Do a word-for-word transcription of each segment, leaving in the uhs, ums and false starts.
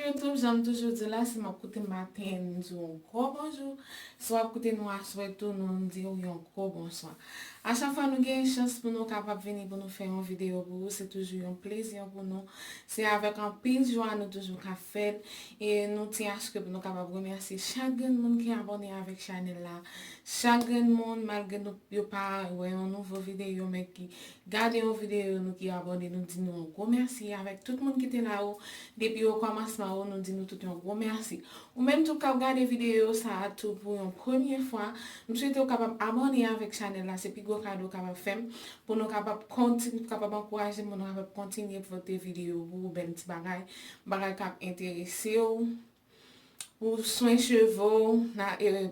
YouTube, jan m toujou di la, si m ap koute maten, m di w yon gwo bonjou. Si w ap koute nou aswè tou, nou di w yon gwo bonswa. A chak fwa nou gen chans pou nou kapab vini pou nou fè yon videyo pou ou, se toujou yon plezi pou nou. Se avèk anpil jwa nou toujou ka fè l. E nou tyen aske pou nou kapab remèsye chak grenn moun ki abòne avèk chanèl la. Chak grenn moun, malgre nou, yo pa wè yon nouvo videyo, men ki gade yon videyo nou ki abòne, nou di nou yon gwo mèsi avèk tout moun ki te la yo depi o kòmansman yo, nou di nou tout yon gwo mèsi. Ou menm tou k ap gade videyo sa a tou pou yon premye fwa, m swete w kapab abòne avèk chanèl la, se pi gwo kado w kapab fè m, pou nou kapab kontinye, kapab ankouraje m, pou nou kapab kontinye pote videyo pou ou, bèl ti bagay, bagay k ap enterese w, pou swen cheve w, na, e,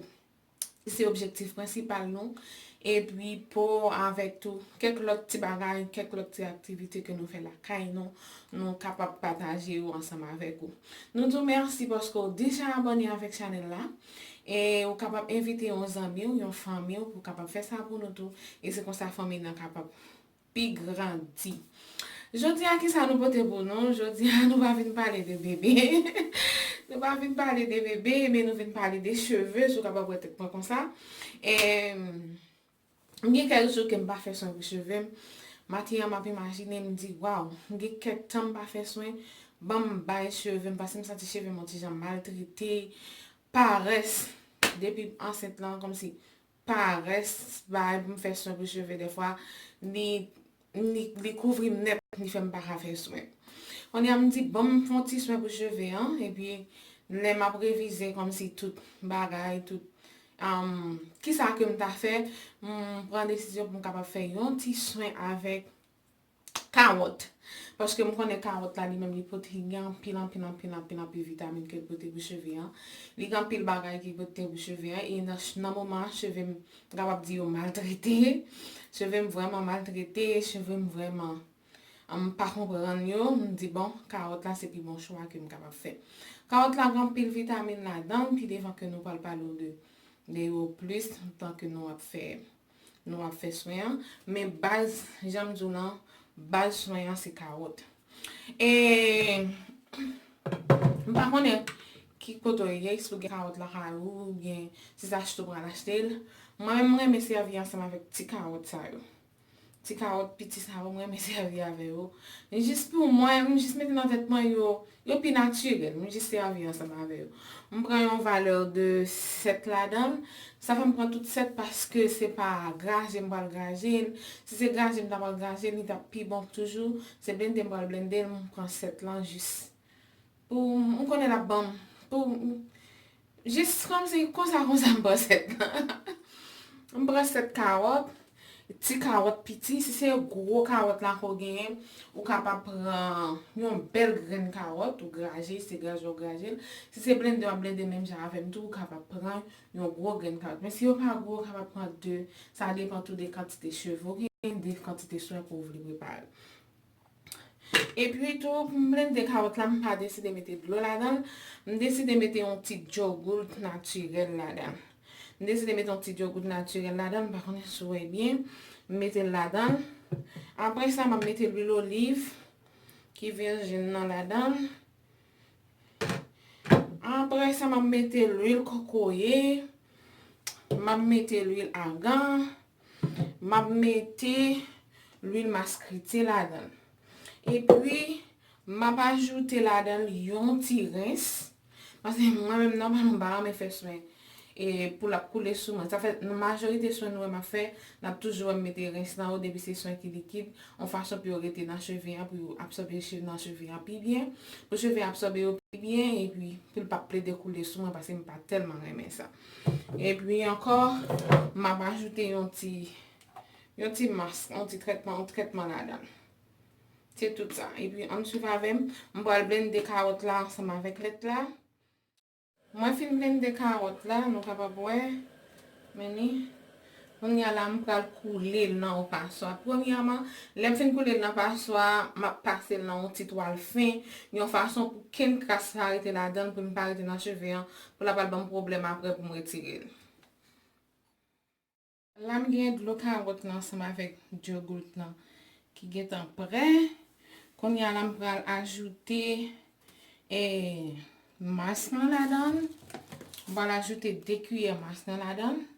se objektif prensipal nou. Epi po avèk tou kèk lòt ti bagay, kèk lòt ti aktivite ke nou fè lakay nou, nou kapab pataje yo ansanm avèk ou. Nou di w mèsi paske w deja abòne avèk chanèl la. E ou kapab envite yon zanmi w, yon fanmi w pou kapab fè sa pou nou tou. E se konsa fanmi nan kapab pi grandi. Jodi a, kisa nou pote pou nou? Jodi a, nou pa vin pale de bebe. Nou pa vin pale de bebe, men nou vin pale de cheve, si w kapab wè tèt mwen konsa. E, m gen kèk jou ke m pa fè swen pou cheve m. Maten an, m ap imajine, m di, waw, m gen kèk tan m pa fè swen, ban m bay cheve m, paske m santi cheve m yon ti jan maltrete, parès, depi m ansent lan, kòmsi parès, bay pou m fè swen pou cheve, dèfwa, li, li, li kouvri m nèt, li fè m pa ka fè swen. Kounye a, m di, bon, m fè yon ti swen pou cheve an, epi lè m ap revize kòmsi tout bagay, tout, um, kisa ke m ta fè, m pran desizyon pou m kapab fè yon ti swen avèk kawòt. Paske m konnen kawòt la li menm li pote, li gen anpil, anpil, anpil, anpil, anpil vitamin ke l pote pou cheve an. Li gen anpil bagay ki pote pou cheve an. E nan, nan moman an, cheve m, m kapab di yo maltrete. Cheve m vrèman maltrete. Cheve m vrèman, m pa konprann yo. M di, bon, kawòt la se pi bon chwa ke m kapab fè. Kawòt la gen anpil vitamin ladan l. Pi devan ke nou pral pale w de, de yo plis, tan ke nou ap fè nou ap fè swen an. Men baz, jan m di w lan, baz swen an se kawòt. E m pa konnen ki kote w ye, si w gen kawòt lakay ou, oubyen si se achte w pral achte l. Mwen menm, m renmen sèvi ansanm avèk ti kawòt sa yo. Ti kawòt piti sa yo, m renmen sèvi avè yo. Jis pou mwen, m jis mete nan tèt mwen yo, yo pi natirèl, m jis sèvi ansanm avè yo. M pran yon valè de sèt ladan l. Sa fè m pran tout sèt paske se pa graje m pral graje l. Si se graje m ta pral graje l, li t ap pi bon toujou. Se blende m pral blende l, m pran sèt lan jis pou m konnen l ap ban m. Pou m, jis kòmsi konsa, konsa m pran sèt lan. M pran sèt kawòt. Ti kawòt piti, si se gwo kawòt la ke w genyen, ou kapab pran yon bèl grenn kawòt, ou graje, se graje w graje l. Si se blende w ap blende menm jan avè m tou, ou kapab pran yon gwo grenn kawòt. Men si yo pa gwo, ou kapab pran de, sa depann tou de kantite cheve w genyen, de kantite swen ke w vle prepare. Epi tou, pou m blende kawòt la, m pa deside mete dlo ladan l. M deside mete yon ti dyogout natirèl ladan l. M deside mete yon ti dyogout natirèl ladan l. M pa konnen si w wè byen. M mete l ladan l. Apre sa, m ap mete lwil oliv ki vèjin nan ladan l. Apre sa, m ap mete lwil kokoye. M ap mete lwil agan. M ap mete lwil maskritye ladan l. Epi, m ap ajoute ladan l yon ti rens. Paske mwen menm, nòmalman, m pa renmen fè swen, e, pou l ap koule sou mwen. Sa fè, nan majorite swen nou wè m ap fè, n ap toujou wè m mete rens nan yo, depi se swen ki likid, yon fason pou yo rete nan cheve an, pou yo absòbe che-, nan cheve an pi byen, pou cheve an absòbe yo pi byen, epi pou l p ap plede koule sou mwen, paske m pa tèlman renmen sa. Epi ankò, m ap ajoute yon ti, yon ti mask, yon ti trètman, yon trètman ladan l. Se tout sa. Epi, ann swiv avè m, m pral blende kawòt la ansanm avèk lèt la. Mwen fin blende kawòt la, nou kapab wè. Men li. Kounye a la, m pral koule l nan yon paswa. Premyèman, lè m fin koule l nan paswa, m ap pase l nan yon ti twal fen, yon fason pou kenn kras pa rete ladan l, pou l pa rete nan cheve an, pou l pa al ban m pwoblèm apre pou m retire l. La, m gen dlo kawòt lan ansanm avèk dyogout lan ki gentan prè. Kounye a la, m pral ajoute e, mas lan ladan l. M pral ajoute de kiyè mas lan ladan l.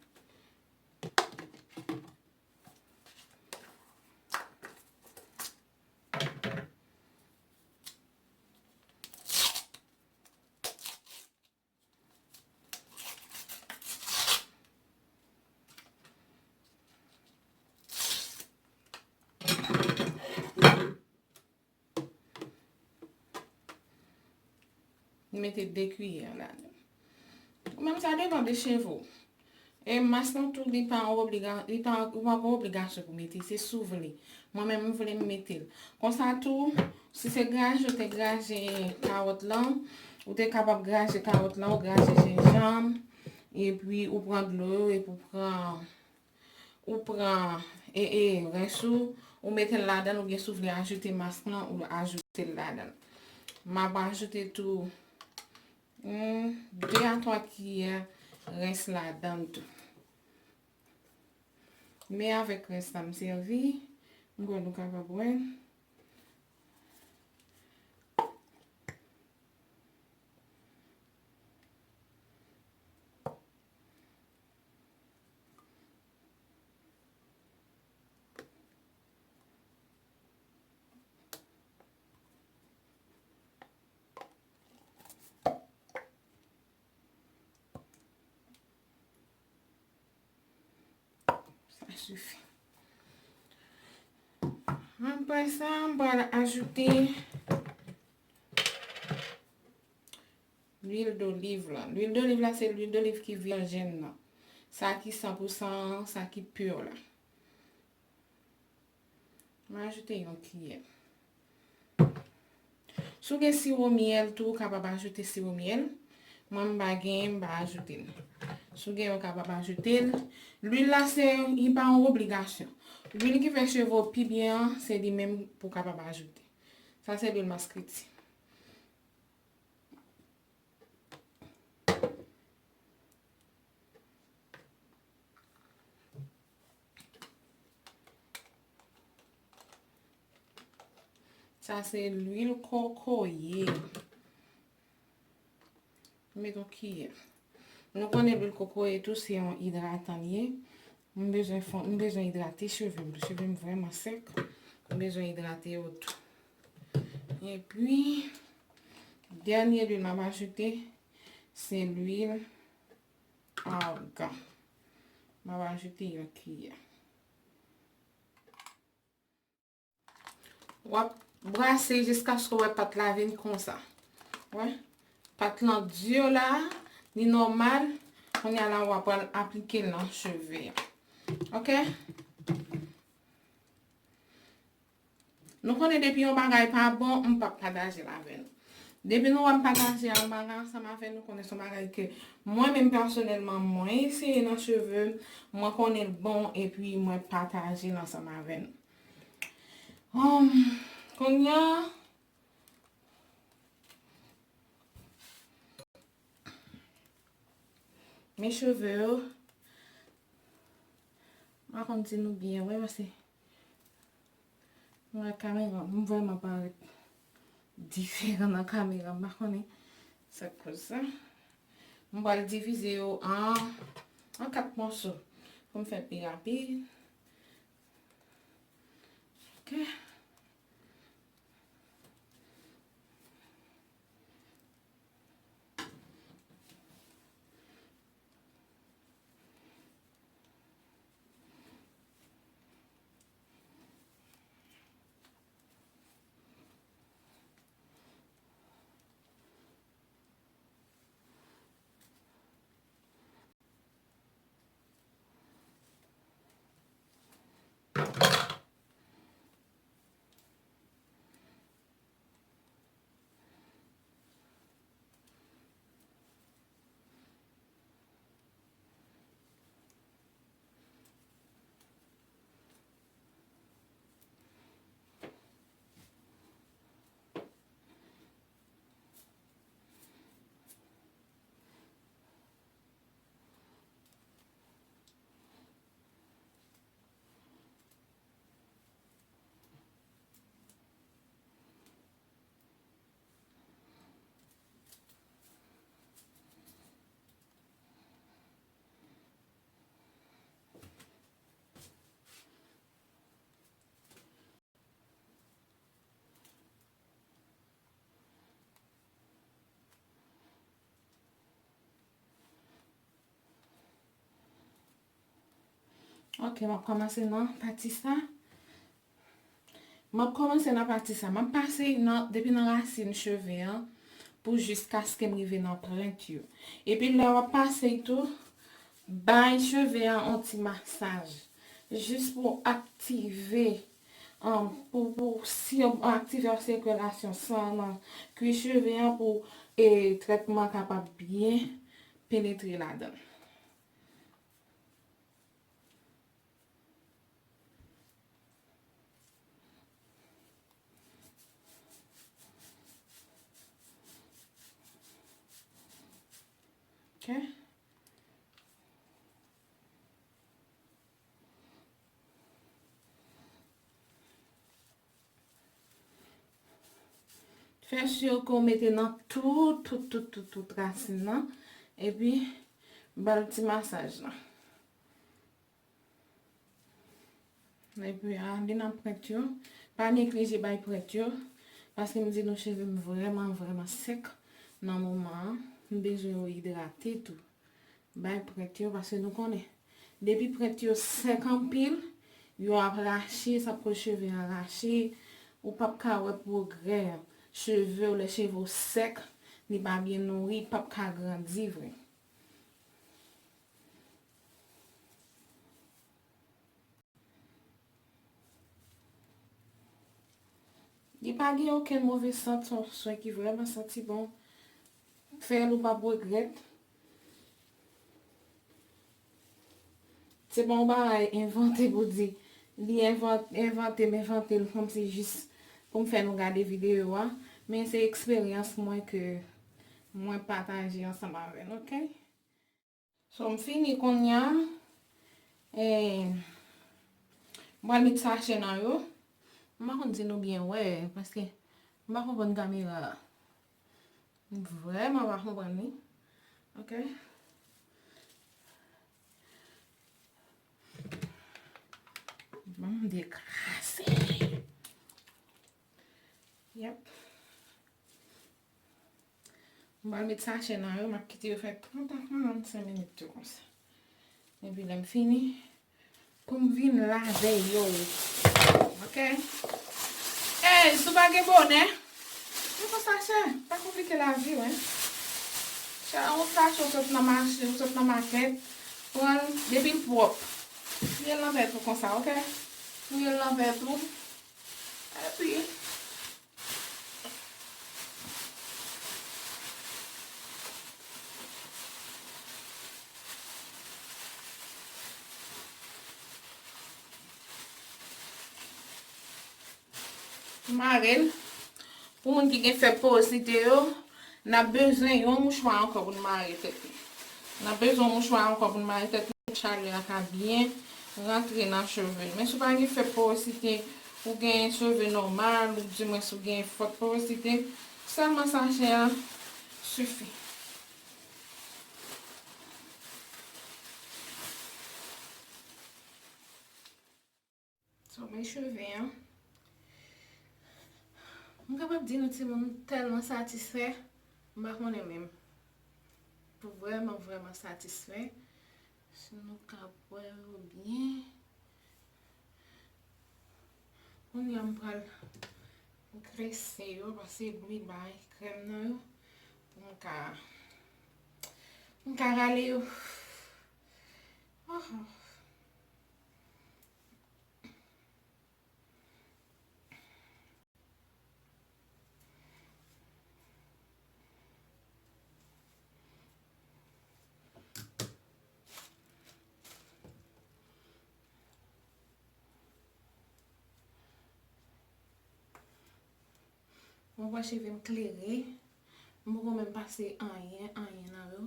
M mete de kiyè ladan. Ou menm sa depann de cheve w. E mas lan tou, li pa yon obliga-, li pa, ou pa gen obligasyon pou mete, se si w vle. Mwen menm, m vle m mete l. Konsa tou, si se graje, ou te graje kawòt lan, ou te kapab graje kawòt lan, ou graje jenjanm, epi ou pran dlo yo, epi ou pran, ou pran, e, e, rens ou, ou mete l ladan l, oubyen si w vle ajoute mas lan, ou ajoute l ladan l. M ap ajoute tou, hmm, de a twa kiyè rens ladan l tou. Men avèk rens la m sèvi, m kwè nou kapab wè. Sa sifi. Apre sa, m pral ajoute lwil doliv la. Lwil doliv la, se lwil doliv ki vèjin nan. Sa ki san pou san an, sa ki pi la. M ajoute yon kiyè. Si w gen siwo myèl tou, ou kapab ajoute siwo myèl. Mwen, m pa genyen, m pa ajoute l. Si w genyen, ou kapab ajoute l. Lwil la, se, li pa yon obligasyon. Lwil ki fè cheve w pi byen an, se li menm pou w kapab ajoute. Sa se lwil maskreti. Sa se lwil kokoye. Met yon kiyè. Nou konnen lwil kokoye tou se yon idratan li ye. M bezwen fon, m bezwen idrate cheve m. Cheve m vrèman sèk. M bezwen idrate yo tou. Epi, dènye lwil m ap ajoute, se lwil argan. M ap ajoute yon kiyè. W ap brase jiskaske w wè pat la vin konsa. Wè? Pat lan di la, li nòmal. Kounye a la, w ap pral aplike l nan cheve a. Oke? Nou konnen depi yon bagay pa bon, m p ap pataje l avè nou. Depi nou wè m pataje yon bagay ansanm avè nou, konnen se yon bagay ke mwen menm pèsonèlman, mwen eseye nan cheve m, mwen konnen l bon, epi mwen pataje l ansanm avè nou. Hum, kounye a, men cheve yo, m pa konn si nou byen wè, paske mwen ak kamera, m vrèman parèt diferan nan kamera, m pa konnen sa k koz sa. M pral divize yo an, an kat mòso pou m fè pi rapid. Oke. Ok, m ap kòmanse nan pati sa. M ap kòmanse nan pati sa. M ap pase nan, depi nan rasin cheve an pou jiskaske m rive nan pwent yo. Epi lè w ap pase tou, bay cheve an yon ti masaj. Jis pou aktive, um, pou, pou si aktive sirkilasyon san nan kwi cheve an pou, e, trètman kapab byen penetre ladan l. Ok. Fè si ke w mete nan tout, tout, tout, tout, tout rasin nan. Epi, ba l ti masaj la. Epi, ale nan pwent yo. Pa neglije bay pwent yo. Paske m di nou cheve m vrèman, vrèman sèk nan moman an. M bezwen yo idrate tou. Bay pwent yo, paske nou konnen. Depi pwent yo sèk anpil, yo ap rache, sa ap koz cheve an rache. Ou p ap ka wè pwogrè cheve w, lè cheve w sèk, li pa byen nouri, li p ap ka grandi vre. Li pa gen okenn move sant, se yon swen ki vrèman santi bon. Fè l, ou p ap regrèt. Se pa yon bagay envante pou di. Li envan-, envante, m envante l kòmsi jis pou m fè nou gade videyo a. Men se eksperyans mwen ke mwen pataje ansanm avè n, ok? So, m fini kounye a. E, m pral met sache nan yo. M pa konn si nou byen wè, paske m pa konprann kamera a. M vrèman pa konprann li. Ok. Ban m dekrase. Yep. M pral met sache nan yo, m ap kite yo fè trant a karannsenk minit tou konsa. Epi lè m fini, pou m vin lave yo. Ok? Ey, si w pa gen bonè, pran yon sache. Pa konplike lavi w, en. Sa yon sache, ou sot nan mache, ou sot nan makèt, pran l, depi l pwòp. Fouye l nan tèt ou konsa, ok? Fouye l nan tèt ou. Epi, mare l. Pou moun ki gen fèb porosite yo, n ap bezwen yon mouchwa ankò pou n mare tèt li. N ap bezwen yon mouchwa ankò pou n mare tèt li pou chalè a ka byen rantre nan cheve l. Men si w pa gen fèb porosite, ou gen cheve nòmal, ou dimwens ou gen fòt porosite, sèlman sache a sifi. So, men cheve an. M kapab di nou timoun m tèlman satisfè, m pa konnen menm. Vrèman, vrèman satisfè. Si nou ka wè yo byen. Kounye a m pral grese yo, pase lwil bay krèm nan yo. Pou m ka, pou m ka rale yo. Oh, oh. Mwen wè cheve m klere. M poko menm pase anyen, anyen nan yo.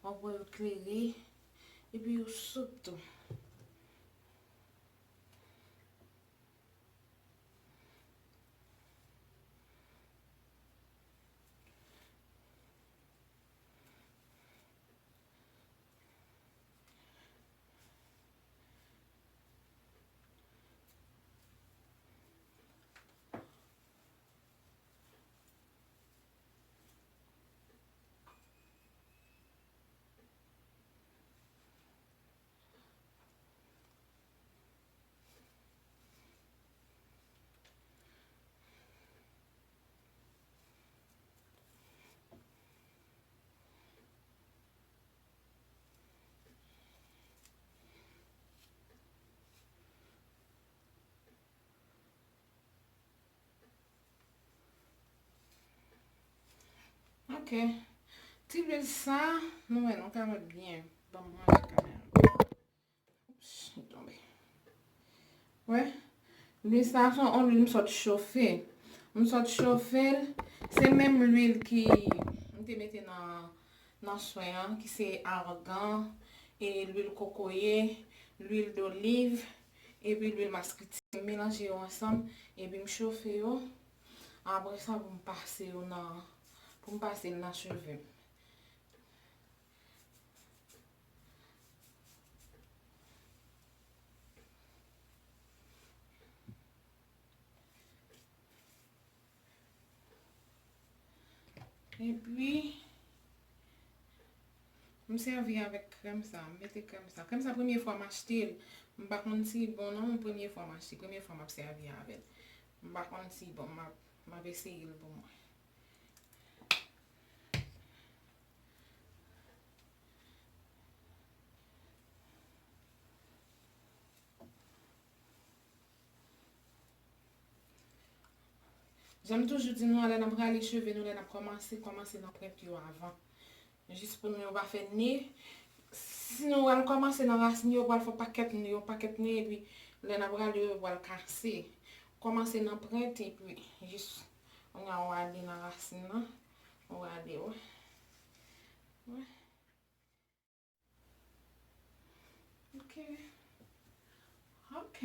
W ap wè yo klere. Epi yo sout tou. Ok. Ti lwil sa, nou wè, nou ka wè byen. Ban m ranje kamera. Oups, li tonbe. Wè. Lwil sa, se yon lwil m sot chofe. M sot chofe l. Se menm lwil ki m te mete nan, nan swen an, ki se argan, e lwil kokoye, lwil doliv, epi lwil maskriti. M melanje yo ansanm, epi m chofe yo. Apre sa, pou m pase yo nan, pou m pase l nan cheve m. Epi, m sèvi avèk krèm sa, m mete krèm sa. Krèm sa, premye fwa m achte l. M pa konn si bon non, premye fwa m achte, premye fwa m ap sèvi avè l. M pa konn si bon, m ap, m ap eseye l pou mwen. Jan m toujou di nou an, lè n ap rale cheve nou, lè n ap kòmanse, kòmanse nan pwent yo avan. Jis pou nou pa fè ne. Si nou pral kòmanse nan rasin yo, pral fè pakèt ne, yon pakèt ne, epi lè n ap rale yo, yo pral kase. Kòmanse nan pwent, epi jis, kounye a, w ale nan rasin nan, w ale, w. Wè. Ok. Ok.